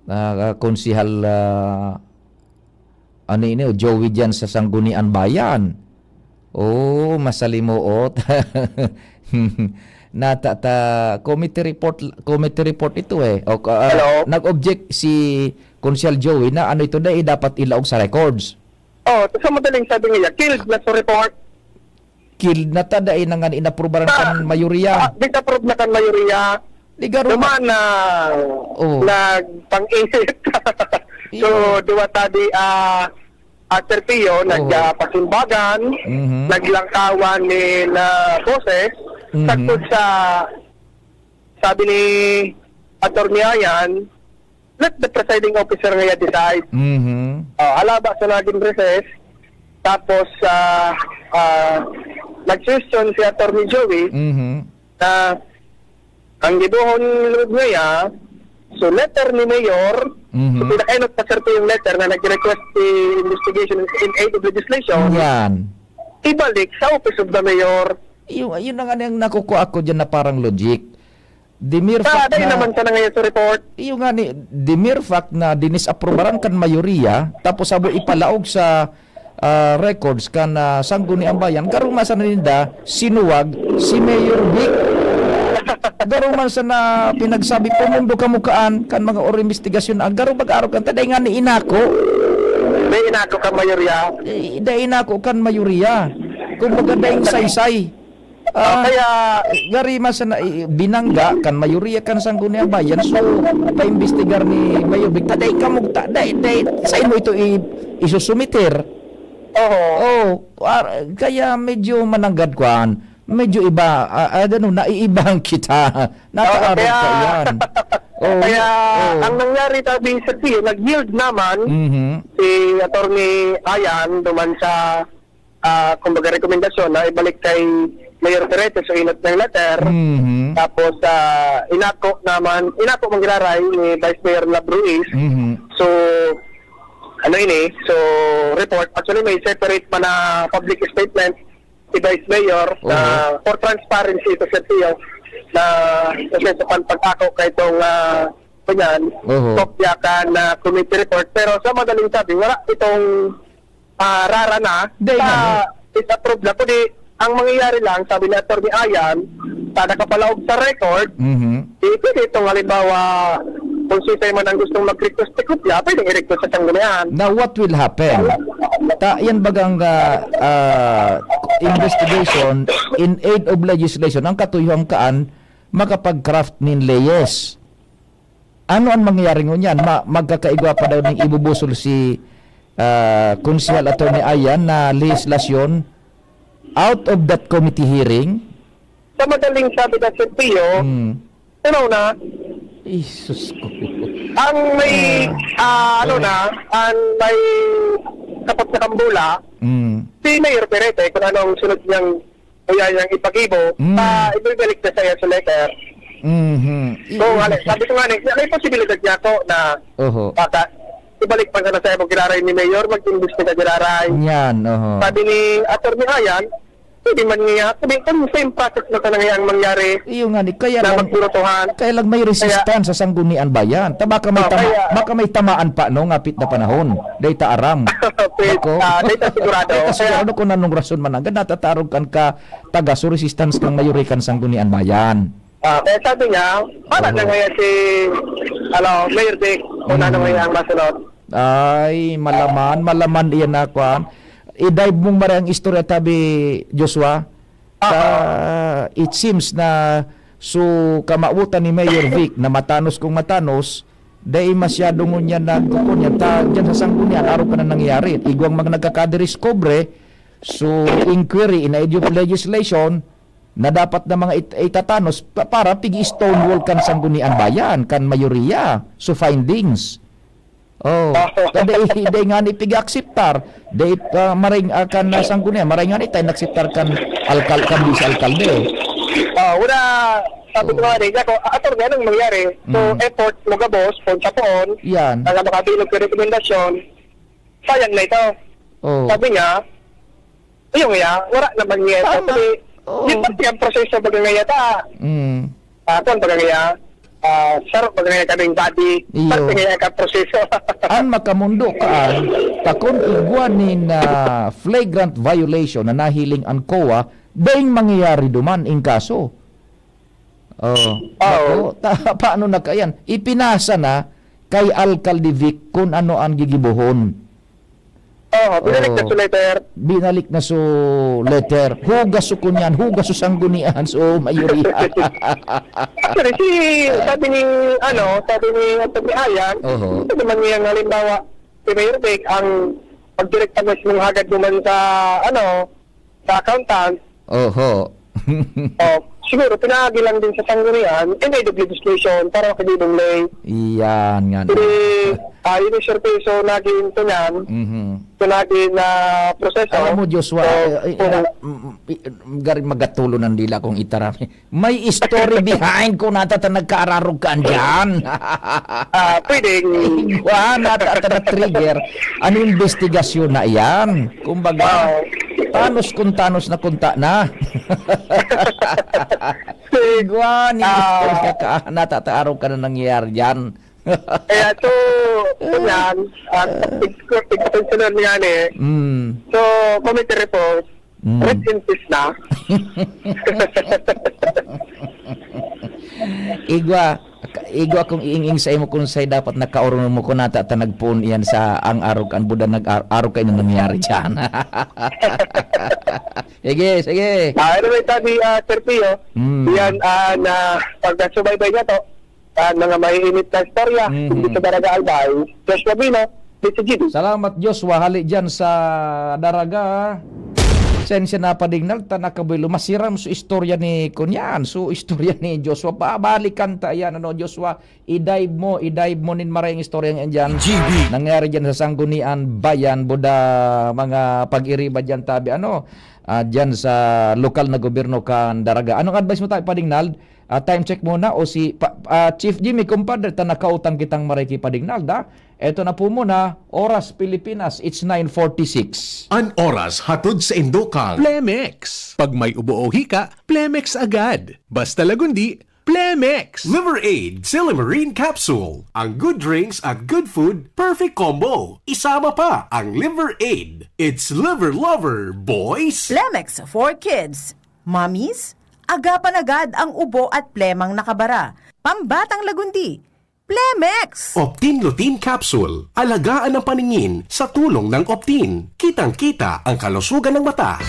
ah, konsehal, ah, ano ini, oh, Joey diyan sa Sangguniang Bayan. Oh, masalimuot. Nata-, ta-, committee report, committee report ito eh. O, ah, Hello? nag-object si Konsehal Joey na ano ito, dai dapat ilaog sa records. Oh, sa madaling sabi niya, killed na sa report. Killed na ta, dai na nga inaprubaran Ah, kan mayoriya. ah, disapprove na kan mayoriya. Di garo Duman na Oh. nagpang-init. So, Iyo. duwa ta di, ah, ah, Sir Pio, Oo. nag, ah, pasimbagan, Mhm. naglangkawan ni na boses, Mhm. sagkod sa sabi ni Attorney Ayan, let the presiding officer ngaya decide. Mhm. Oh, halaba sa naging recess, tapos, ah, ah, nag-suggestion si Attorney Joey Mhm. na ang gibohon loob ngaya, so letter ni Mayor, Mhm. so pinakainot pa, Sir Pio, yung letter na nag-request si investigation in aid of legislation, Yan. ibalik sa Office of the Mayor. Yun, yun ang, ang nakukuha ko dyan na parang logic. The mere Ah, fact dahil na naman siya na ngayon sa report. Iyo nga ni, the mere fact na dinisaprubaran kan mayoriya, tapos sabo ipalaog sa, ah, records kan, ah, Sangguniang Bayan, garo man sana ninda sinuwag si Mayor Vic. Garo man sana pinagsabi, "Pumundo kamo kaan kan mga or investigasyon." Ang garo mag-arog kan, ta dai nga ni inako. Dai inako kan mayoriya. Eh, dai inako kan mayoriya. Kumbaga, dai saysay. Ah, Ah, kaya gari man sana i-, binangga kan mayoriya kan Sangguniang Bayan, so paimbestigar ni Mayor Vic, ta dai kamo ta, dai, dai, sain mo ito i-, isusumiter? Oho. Oh, ar-, kaya medyo mananggad kwan, medyo iba, ah, ah, ano, naiibahan kita. Oo, Nakaarog kaya, ka yan. Oh, kaya oh. ang nangyari, sabi sa Pio, nag-yield naman Mhm. si Attorney Ayan duman sa ah, kumbaga, rekomendasyon na ibalik kay Mayor Perete sa inot ng letter. Mhm. Tapos, ah, inako naman, inako man giraray ni Vice Mayor Love Ruiz. Mhm. So, ano ini? So, report. Actually, may separate pa na public statement si Vice Mayor na Oho. for transparency to, Sir Pio, na kasi sa pag-ako kay itong, ah, kanyan, Oho. kopya kan, ah, committee report. Pero sa madaling sabi, wala itong ah, rara na, Di sa na. is approved na. Kundi, ang mangyayari lang, sabi ni Attorney Ayan, sa nakapalaog sa record, Mhm. di pwede itong halimbawa, kung sisay man ang gustong mag-request ni kopya, pwedeng i-request sa sanggunian. Now, what will happen? Ta, yan bagang, ah, ah, investigation in aid of legislation, ang katuyuhan kaan makapag-craft nin leyes. Ano ang mangyayari ngunyan? Ma-, magkakaigwa pa daw ning ibubusol si, ah, Konsehal Attorney Ayan na lehislasyon out of that committee hearing? Sa madaling sabi na, Sir Pio, Hmm. ano na? Jesus ko. Ang may, Ah. ah, ano Oh. na, ang may kapag nakambula, Hmm. si Mayor Perete, kung anong sunod niyang kaya niyang ipagibo, Mm. ah, ibibalik na sa'yo sa letter. Mhm. So, wala. Sabi ko nga, may, may posibilidad niya ako na Oho. baka ibalik pa sana sa'yo kung giraray ni Mayor, mag-imbestiga giraray. Yan, oho. Sabi ni Attorney Ayan, pwede man niya, sabi, kung same process na sana ngayang mangyari Iyo nga ni, kaya na lang, magburutuhan. kaya lang may Kaya resistance sa Sanggunian Bayan. Ta baka may Oh, tama-, kaya baka may tamaan pa, no, ngapit na panahon. Dahil ta aram. Pwede, Nako. ah, dahil ta sigurado. Dahil ta Kaya sigurado kung anong rason man ang natatarog kan ka taga so resistance kang mayorikan Sanggunian Bayan. Ah, kaya sabi niya, para na Oho. ngayon si, ano, Mayor Vic, kung ano Mm. ngayon ang masunod. Ay, malaman, malaman iyan na, kwan. I-dive mong maray ang istorya, tabi, Joshua. Ah, Sa, it seems na so kamawotan ni Mayor Vic na matanos kung matanos, dai masyado ngunyan nagkukunyan. Ta, dyan sa sanggunian, araw ka na nangyayari. Igwang mga nagkakadiriskobre, so inquiry in aid of legislation, na dapat na mga it-, itatanos pa-, para pigi-stonewall kan sanggunian bayan, kan mayoriya. So, findings. Oh, kada i-, dai nga ni pigi-akseptar, dai, ah, maring, ah, kan, ah, sanggunian, maring nga ni tayo nakseptar kan alkal-, kan vice alkalde. Ah, wala, sabi ko nga rin, ako, attorney, anong mangyari? So, Mm. effort mo gabos, kung sa poon, Yan. Ang makabilog ka rekomendasyon, sayang na ito. Oh. Sabi niya, yung iya, wala naman niya. Tama. Sabi, Oo. Di ba yung proseso baga ngayon ta? Mm. Ah, kung baga ngayon, ah, sarap baga ngayon kaming body, Iyo. Sarap ngayon ka proseso. An makamundo ka, an, takon igwa nin, ah, flagrant violation na nahiling an COA, daing mangyayari duman in kaso. Oh, Oo. Bako, ta-, paano na kayan? Ipinasa na kay Alcalde Vic kung ano ang gigibohon. Oo, binalik na Oo. sa letter. Binalik na so letter. Hugas so kunyan, hugas so sanggunian, so mayoriya. Actually, si, sabi ni, ano, sabi ni Atty. Ayan, Oho. Ito naman yung halimbawa, si Mayor Vic, ang pagdirekta mismo ng hagad naman sa, ano, sa accountant. Oho. Oh, siguro, pinaagi lang din sa sanggunian, in aid of legislation, para makagibong lay. Iyan nga na. Hindi, ah, yun yung survey, so, naging ito niyan, Mhm. so, naging, ah, proseso. Alam mo, Joshua, So, eh, eh, kung na, mm, mm, i-, gari magatulo ng dila kong itarami. May story behind ko nata ta nagkaararog ka andyan. Ah, pwedeng Igwa, nata ta na-trigger. Ano investigasyon na iyan? Kumbaga, Oo. Tanos kung tanos na kunta na. Igwa, ni Ah. Mister Kaka, nata ta arog ka na nangyayari dyan. Kaya to, yan, ah, pag-, pag-, pag-, nga ni. Mm. So, committee report, Mm. Rest in peace na. Igwa, igwa kung iing-ing sa imo kung say dapat nakaorong mo kung nata ta nagpoon iyan sa ang arog, ang buda nag-ar-, arog kayo na nangyari diyan. Sige, sige. Ah, anyway, sabi, ah, Sir Pio, Mm. yan, ah, na pagkasubaybay niya to, ah, mga maiinit na istorya, Mhm. dito sa Daraga Albay, Joshua Bino, D C G D. Salamat, Joshua. Hali dyan sa Daraga. Sensya na, Padingnal, ta nakabuelo. Masiram so istorya ni Kunyan. So, istorya ni Joshua. Babalikan ta yan, ano, Joshua. I-dive mo, i-dive mo nin maray ang istorya nga dyan. G B. Nangyari dyan sa Sanggunian, Bayan, Buda, mga pag-iriba dyan, tabi, ano, ah, dyan sa lokal na gobyerno kan Daraga. Anong advice mo tayo, Padingnal? Ah, time check muna o si pa, ah, Chief Jimmy, kumpadre, ta nakautang kitang maray ki Padingnal, da? Eto na po muna, Oras Pilipinas, it's nine forty-six. An oras hatod sa indokang Plemex. Pag may ubo o hika, Plemex agad. Basta Lagundi, Plemex. Liver Aid, Silimarin Capsule. Ang good drinks at good food, perfect combo. Isama pa ang Liver Aid. It's Liver Lover, boys! Plemex for kids. Mommies, agapan agad ang ubo at plemang nakabara. Pambatang Lagundi, Plemex! Optin Lutein Capsule. Alagaan ang paningin sa tulong ng Optin. Kitang-kita ang kalusugan ng mata.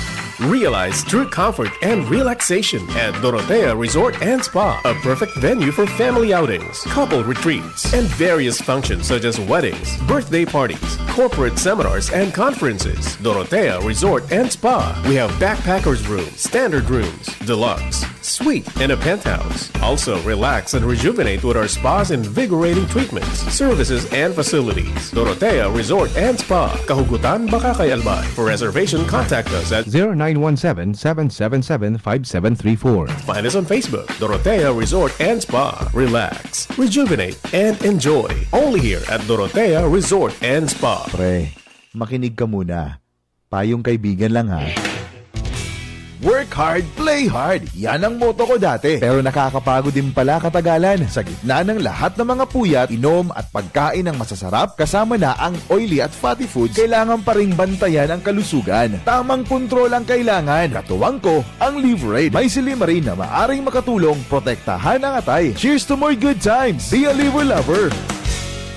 Realize true comfort and relaxation at Dorotea Resort and Spa, a perfect venue for family outings, couple retreats, and various functions such as weddings, birthday parties, corporate seminars, and conferences. Dorotea Resort and Spa. We have backpackers room, standard rooms, deluxe, suite, and a penthouse. Also, relax and rejuvenate with our spa's invigorating treatments, services, and facilities. Dorotea Resort and Spa, Kahugutan, Bacacay, Albay. For reservation, contact us at zero nine one seven, seven seven seven, five seven three four. Find us on Facebook, Dorotea Resort and Spa. Relax, rejuvenate, and enjoy. Only here at Dorotea Resort and Spa. Pre, makinig ka muna. Payong kaibigan lang, ha. Work hard, play hard. Yan ang motto ko dati. Pero nakakapagod din pala katagalan. Sa gitna ng lahat ng mga puyat, inom at pagkain ng masasarap, kasama na ang oily at fatty foods, kailangan pa ring bantayan ang kalusugan. Tamang kontrol ang kailangan. Katuwang ko, ang Livraid. May silymarin na maaring makatulong protektahan ang atay. Cheers to more good times! Be a Liver Lover!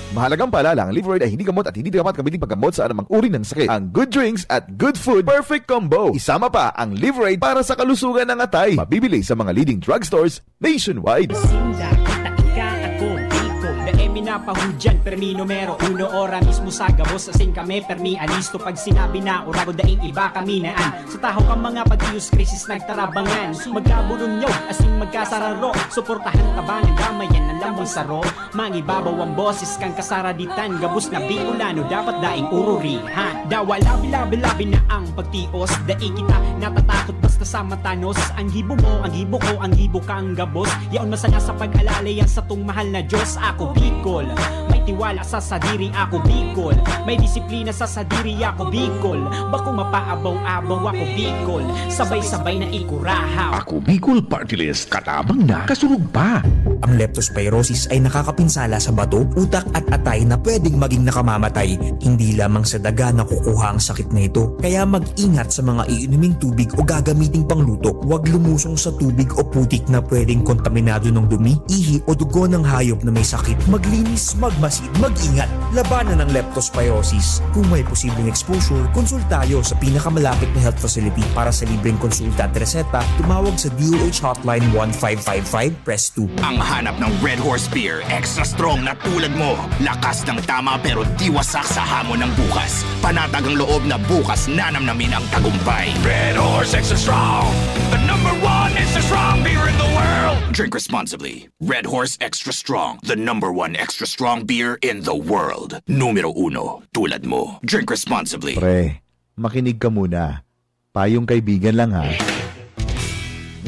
Mahalagang paalala, ang Livraid ay hindi gamot at hindi dapat gamitin paggamot sa anumang uri ng sakit. Ang good drinks at good food, perfect combo. Isama pa ang Livraid para sa kalusugan ng atay. Mabibili sa mga leading drugstores nationwide. Sinda, kita, ika, ako, Bicol. Dai mi napahudyan, permi numero uno, ora mismo sa gabos, asin kami, permi alisto. Pag sinabi na, urago, daing iba kami na an. Sa tahaw kan mga pag-iyos, krisis nagtarabangan. Magkaburunyog, asin magkasararo, suportahan, tabangan, damayan, an lambang saro. Mangibabaw an boses kan kasaraditan, gabos na Bicolano dapat daing ururihan. Dawa labi-labi-labi na ang pagtios, dai kita natatakot basta sa matanos. Ang gibo mo, ang gibo ko, ang gibo kang gabos. Yaon masanga sa pag-alala yan satong mahal na Diyos. Ako Bicol, may tiwala sa sadiri. Ako Bicol, may disiplina sa sadiri. Ako Bicol, bako mapaabaw-abaw. Ako Bicol, sabay-sabay na ikurahaw. Ako Bicol Party List, katabang na, kasurog pa. Ang leptospirosis ay nakakapinsala sa bato, utak at atay na pwedeng maging nakamamatay. Hindi lamang sa daga nakukuha ang sakit na ito, kaya mag-ingat sa mga iinuming tubig o gagamiting pangluto. Huwag lumusong sa tubig o putik na pwedeng kontaminado ng dumi, ihi o dugo ng hayop na may sakit. Maglinis, magmasid, mag-ingat. Labanan ang leptospirosis. Kung may posibleng exposure, konsultayo sa pinakamalapit na health facility. Para sa libreng konsulta at reseta, tumawag sa D O H Hotline one five five five, press two. Ang hanap ng Red Horse Beer, extra strong na tulad mo. Lakas ng tama pero di wasak sa hamon ng bukas. Panatag ang loob na bukas nanamnamin ang tagumpay. Red Horse Extra Strong, the number one extra strong beer in the world. Drink responsibly. Red Horse Extra Strong, the number one extra strong beer in the world. Numero uno, tulad mo. Drink responsibly. Pre, makinig ka muna. Payong kaibigan lang, ha.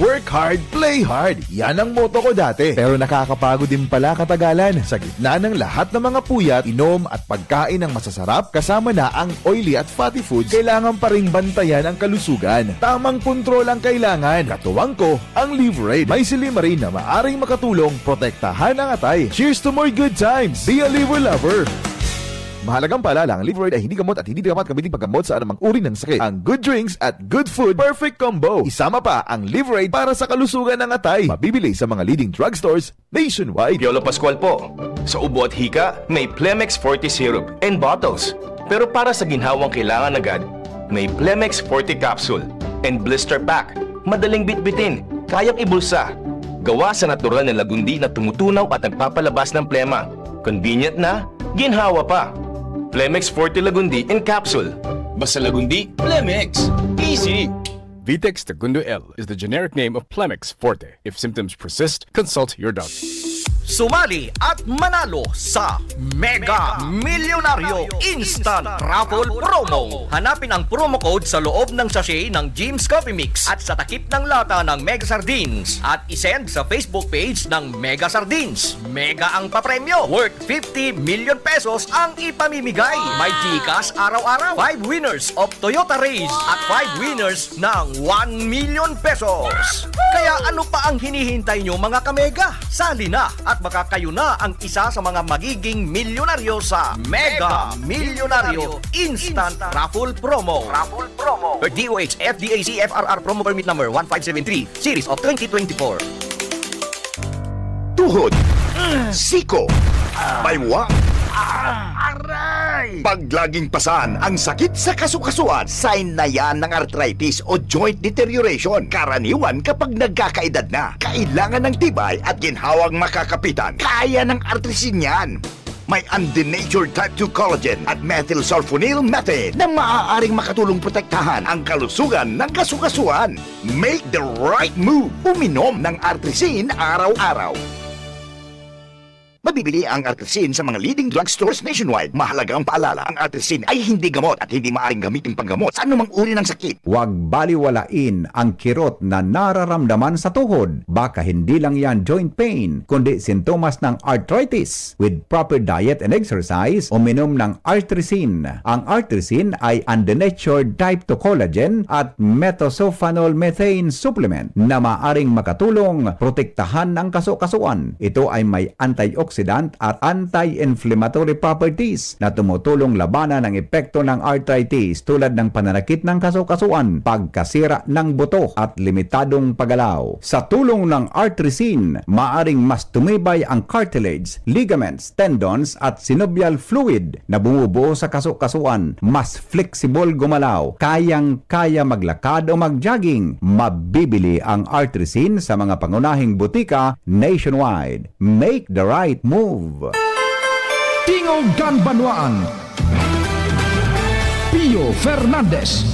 Work hard, play hard. Yan ang motto ko dati. Pero nakakapagod din pala katagalan. Sa gitna ng lahat ng mga puyat, inom at pagkain ng masasarap, kasama na ang oily at fatty foods, kailangan pa ring bantayan ang kalusugan. Tamang kontrol ang kailangan. Katuwang ko, ang Livraid. May silymarin na maaring makatulong protektahan ang atay. Cheers to more good times! Be a Liver Lover! Mahalagang paalala, ang Livraid ay hindi gamot at hindi dapat gamitin paggamot sa anumang uri ng sakit. Ang good drinks at good food, perfect combo. Isama pa ang Livraid para sa kalusugan ng atay. Mabibili sa mga leading drugstores nationwide. Piolo Pascual po. Sa ubo at hika, may Plemex Forte Syrup and bottles. Pero para sa ginhawang kailangan agad, may Plemex Forte Capsule and Blister Pack. Madaling bitbitin, kayang ibulsa. Gawa sa natural na lagundi na tumutunaw at nagpapalabas ng plema. Convenient na, ginhawa pa. Plemex Forte Lagundi in Capsule. Basta Lagundi, Plemex. Easy! Vitex Segundo L is the generic name of Plemex Forte. If symptoms persist, consult your doctor. Sumali at manalo sa Mega Milyonaryo Instant Raffle Promo. Hanapin ang promo code sa loob ng sachet ng Jim's Coffee Mix at sa takip ng lata ng Mega Sardines at isend sa Facebook page ng Mega Sardines. Mega ang papremyo, worth fifty million pesos ang ipamimigay. May GCash araw-araw, five winners of Toyota Raize at five winners ng one million pesos. Kaya ano pa ang hinihintay nyo, mga kamega? Sali na at baka kayo na ang isa sa mga magiging milyonaryo sa Mega Milyonaryo Instant Raffle Promo. Raffle Promo. D O H F D A C F R R Promo Permit Number one five seven three, Series of twenty twenty-four. Tuhod, siko, baywa, aray! Pag laging pasan ang sakit sa kasukasuan, sign na yan ng arthritis o joint deterioration. Karaniwan kapag nagkakaedad na, kailangan ng tibay at ginhawang makakapitan. Kaya ng Artrisin yan. May undenatured type two collagen at methylsulfonyl methane na maaaring makatulong protektahan ang kalusugan ng kasukasuan. Make the right move. Uminom ng Artrisin araw-araw. Mabibili ang Artrisin sa mga leading drugstores nationwide. Mahalaga ang paalala, ang Artrisin ay hindi gamot at hindi maaaring gamitin panggamot sa anumang uri ng sakit. Huwag baliwalain ang kirot na nararamdaman sa tuhod. Baka hindi lang yan joint pain, kundi sintomas ng arthritis. With proper diet and exercise, uminom ng Artrisin. Ang Artrisin ay undenatured type two collagen at methylsulfonyl methane supplement na maaring makatulong protektahan ang kaso-kasuan. Ito ay may antioxidant at anti-inflammatory properties na tumutulong labanan ang epekto ng arthritis, tulad ng pananakit ng kaso-kasuan, pagkasira ng buto at limitadong paggalaw. Sa tulong ng Artrisin, maaring mas tumibay ang cartilage, ligaments, tendons at synovial fluid na bumubuo sa kaso-kasuan, mas flexible gumalaw, kayang-kaya maglakad o mag-jogging. Mabibili ang Artrisin sa mga pangunahing butika nationwide. Make the right move! Tingog kan Banwaan, Pio Fernandez.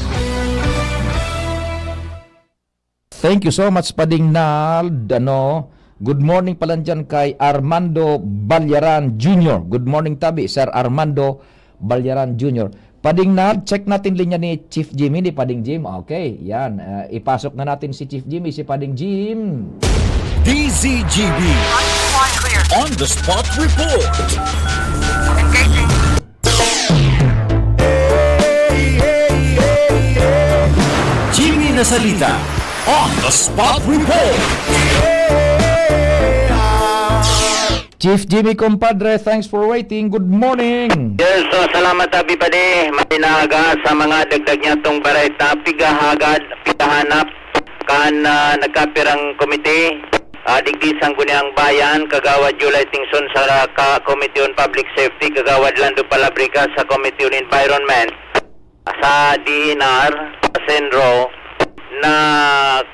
Thank you so much, Pading Nald. Ano, good morning pala dyan kay Armando Balyaran Junior. Good morning, tabi, Sir Armando Balyaran Junior. Pading Nald, check natin linya ni Chief Jimmy, ni Pading Jim. Okay, yan. Ah, ipasok na natin si Chief Jimmy, si Pading Jim. D Z G B. On the spot report. Jimmy Nasalita on the spot report. Chief Jimmy, compadre, thanks for waiting. Good morning. Yes, so salamat, Abi Padi. Matinag sa mga dagdag niya tong bareta, pigahagad, pigahanap, kan, ah, nagkapirang komite, ah, digdi Sangguniang Bayan, Kagawad July Tingson sa ka-, Committee on Public Safety, Kagawad Lando Palabrica sa Committee on Environment, sa D N R, sa Senro, na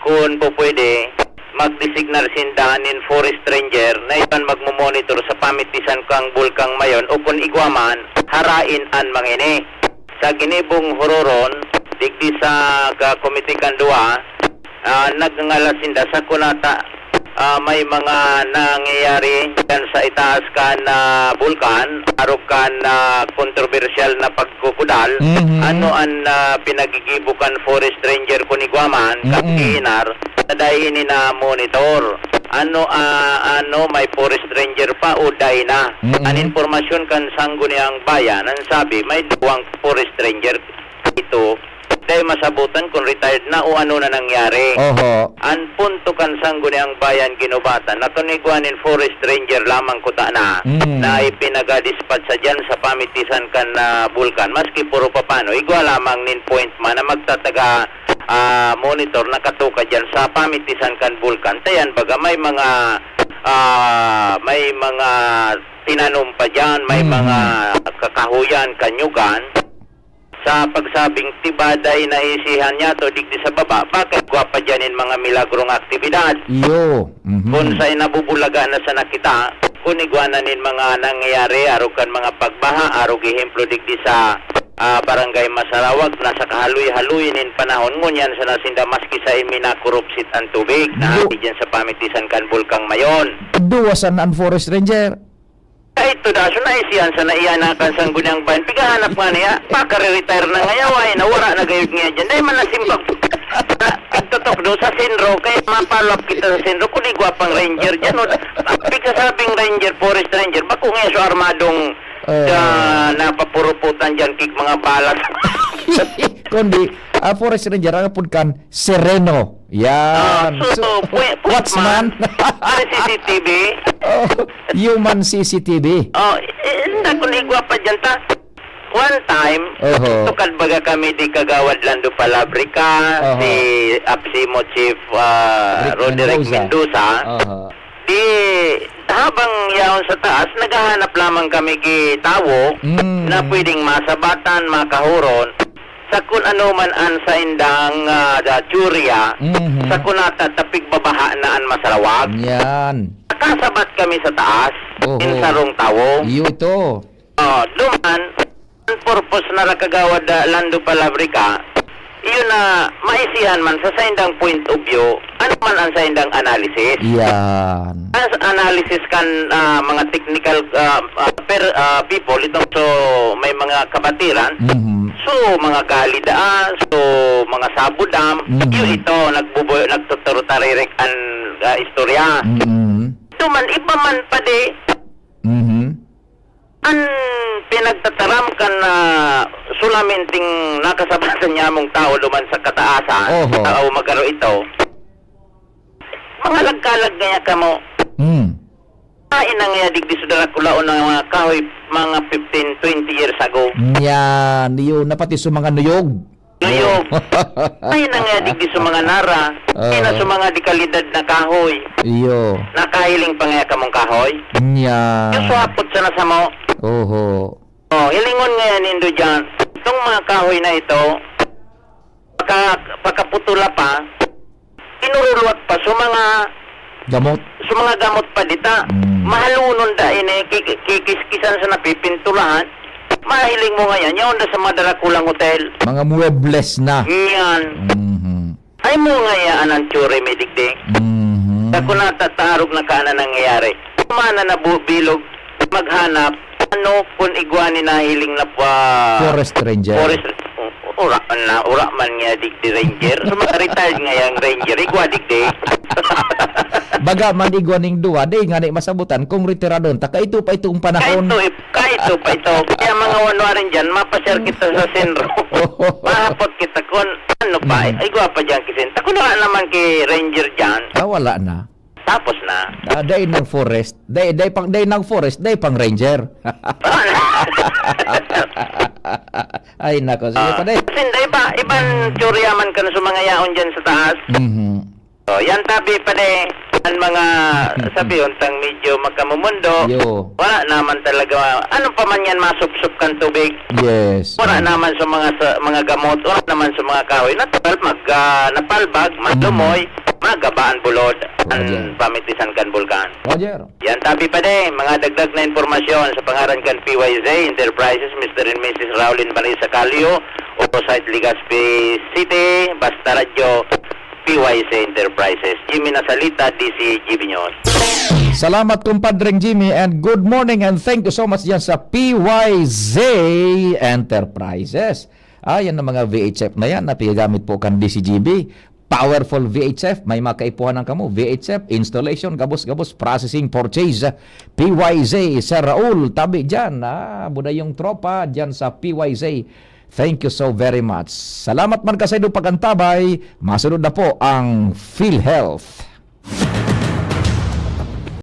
kun po pwede, magdesignar sinda nin forest ranger na iban magmomonitor sa pamitisan kan Bulkang Mayon o kun igwa man, harain an mga ini. Sa ginibong huroron, digdi sa ka-, komite kan duwa, ah, nagngangalas sinda sa kunata, ah, may mga nangyayari diyan sa itaas kan, ah, bulkan, arog kan, ah, kontrobersyal na pagkukudal. Mhm. Ano an, ah, pinagigibo kan forest ranger kun igwa man, kan Mm-mm. D N R, na dai ini na monitor? Ano, ah, ano, may forest ranger pa o dai na? Mm-mm. An impormasyon kan Sangguniang Bayan, an sabi, may duwang forest ranger ito, dai masabutan kun retired na o ano na nangyari. Oho. An punto kan Sangguniang Bayan ginubatan na kun igwa nin forest ranger lamang kuta na, Mm. na ipinaga-dispatch sa diyan sa pamitisan kan, ah, bulkan, maski puro papano, igwa lamang nin point man na magtataga, ah, monitor na katukad diyan sa pamitisan kan bulkan. Tayan baga may mga, ah, may mga tinanom pa diyan, may Mm. mga kakahuyan, kanyugan. Sa pagsabing tiba dai naisihan niya to digdi sa baba, bakit igwa pa diyan in mga milagrong aktibidad? Iyo. Mhm. Kun sa inabubulaga na sa nakita, kun igwa na nin mga nangyayari, arog kan mga pagbaha, arog ehemplo digdi sa, ah, Barangay Masarawag, na sa kahaloy-haloy nin panahon, ngunyan sana sinda maski sa iminakurupsit an tubig, Iyo. na diyan sa pamitisan kan Bulkang Mayon. Duwa sana an forest ranger. Ay, tudaso na, eh, siyan sa naiya na kan Sangguniang Bayan. Pigahanap nga niya, pakare-retire na ngayaw, ay, nawara na gayud niya dyan. Dahil man nasimbag, nagtutok do sa Senro, kaya mapalap kita sa Senro, kung igwa pang ranger dyan, no? Pigsasabing ranger, forest ranger, bako nga so armadong, Ah. ah, napapuruputan dyan, kig mga balas. Kundi, ah, forest ranger, ang apod kan, sereno. Yan. Ah, so, So, pwe-, pwe-, watchman. man. May C C T V. Oh, human C C T V. Oh, eh, hindi ko nigwa pa dyan ta. One time, Oho. tukad baga kami di Kagawad Lando Palabrica, Oho. si Apsimo Chief, ah, Rick Roderick Mendoza. Mendoza. Oho. Di, habang yaon sa taas, naghahanap lamang kami ki tawo Mm. na pwedeng masabatan, makahuron. Sa kun ano man an saindang, ah, da-, teorya, Mhm. sa kun nata ta pigbabaha na an Masarawag. Yan. Nakasabat kami sa taas, Oho. in sarong tawo. Iyo ito. Oh, duman, an purpose na nakagawad da Lando Palabrica, Iyon na maisihan man sa saindang point of view, ano man ang saindang analysis. Yan. As analysis kan, ah, mga technical, ah, ah, per, ah, people, itong so may mga kabatiran, Mhm. so mga Gali Dam, so mga Sabo Dam, Mhm. yun ito, nagbubo-, nagtuturo-taririk ang, ah, istorya. Mhm. Ito man, iba man pa di, Mhm. An pinagtataram kan, ah, solamenting nakasabatan nyamong tawo duman sa kataasan, Oho. sa o magaro ito, mga lagkalag ngaya kamo. Hmm. Ay, nangaya digdi sa darakulaon ng mga kahoy, mga fifteen, twenty years ago. Yan, yun, na pati sa mga nuyog. Nuyog. Ay, nangaya digdi sa mga nara. Ay, na Oo. sa mga dekalidad na kahoy. Iyo. Nakahiling pa ngaya kamong kahoy? Nya. Yung swapot sana sa mo. Oho. Oh, hilingon ngaya nindo dyan. Itong mga kahoy na ito, paka, pakaputula pa, inuruluwat pa sa mga Gamot. sa mga gamot pa dita. Mm. Mahalunon da ini, ki-, kikiskisan sa napipinturahan. Mahiling mo ngayon, yaon da sa mga darakulang hotel. Mga muebles na. Yan. Mhm. Ay mo ngaya anang tsure mi digdi. Mhm. Sa ko natatarog na ka na nangyayari. Mana na bu-, bilog, maghanap, ano kung igwa ni nahiling na pa Forest ranger. Forest, ura na, ura man nga digdi ranger. So, mga retired nga yang ranger, igwa digdi. Baga man igwa ning duwa, di nga ni masabutan kung retiradon. Ta kaito pa itong panahon. Kaito, kaito pa ito. Kaya mga wanwarin dyan, mapasyal kita sa sentro. Mahapot kita kun ano pa, Mhm. igwa pa dyan kisin. Ta kun wala naman ki ranger dyan. Ah, wala na. Tapos na. Ah, dai nag forest. Dai, dai pang, dai nag forest, dai pang ranger. Ay, nako. Sige Ah, pa, dai. Kasi hindi ba, ibang teorya man ka na sa mga yaon dyan sa taas. Mhm. Oh, yan tabi pa, dai. Ang mga sabi, untang medyo magkamumundo. Yo. Wala naman talaga, ano pa man yan, masupsup kan tubig. Yes. Wala Mm. naman sa mga, sa mga gamot, wala naman sa mga kahoy. Natural, mag, ah, napalbag, malumoy, Mm. magabaan bulod, ang Roger. Pamitisan kan bulkan. Roger. Yan, tabi pa di, mga dagdag na impormasyon sa pangaran kan P Y Z Enterprises, Mister and Missus Raul and Marisa Calio, Opposite Legazpi City, Basta Radyo, P Y Z Enterprises. Jimmy Nasalita, D C G B News. Salamat, kumpadreng Jimmy, and good morning, and thank you so much dyan sa P Y Z Enterprises. Ah, yan ang mga V H F na yan na pinagamit po kan D C G B. Powerful V H F, may makaipuhan ng kamo. V H F, installation, gabos-gabos, processing, purchase. P Y Z, Sir Raul, tabi dyan. Ah, buda yung tropa dyan sa P Y Z. Thank you so very much. Salamat man kasaydo pagantabay. Masunod na po ang PhilHealth.